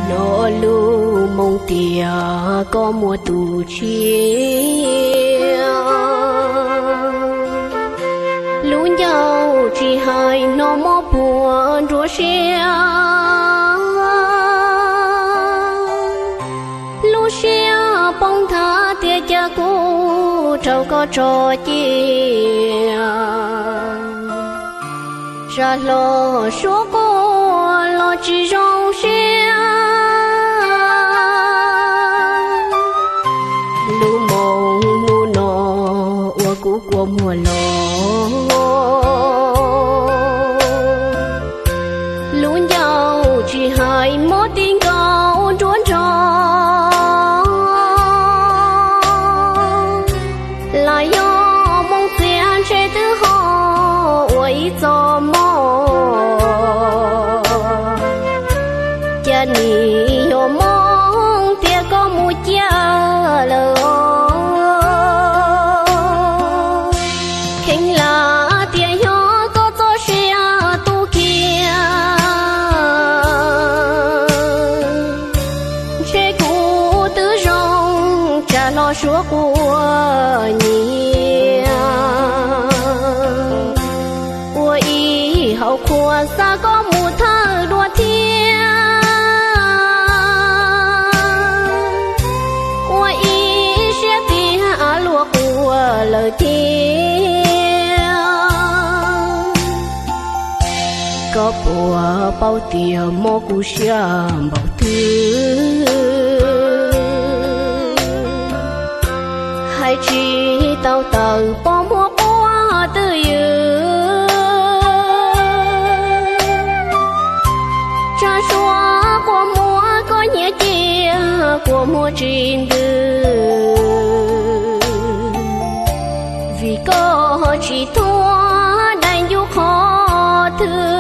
Hnov lub moo tias koj muaj tus tshiab, lub ncauj tsis hais hnov mob puas nruab siab. Lub siab poob nthav tias cas kuv raug koj tso cia. Tsa hlo suab quaj los tsis zoo siab. Lub moo hnub no uas kuv kua muag los, lub ncauj tsis hais mob ti nkaus nruab nrog. Lam yog moo txias ntshe twb ho ua ib txoj mog. Cas nim yog mob tias koj mus ciaj lawm. Kheev lam tias yog koj txoj sia tu kiag, ntshe kuv twb zoo tsa hlo suab quaj nyiam. Ua ib hauv qhua xa koj mus thawj dua thiab, ua ib siab tiag luag quaj lawm thiab. Koj puas paub tias mob kuv siab npaum twg, hais tsis tau tawm pob muag quaj twj ywm. Tsa suab quaj muag koj nyiam cia kua muag tsis ntws, vim koj tsis thuam dais ncuj qhov twg.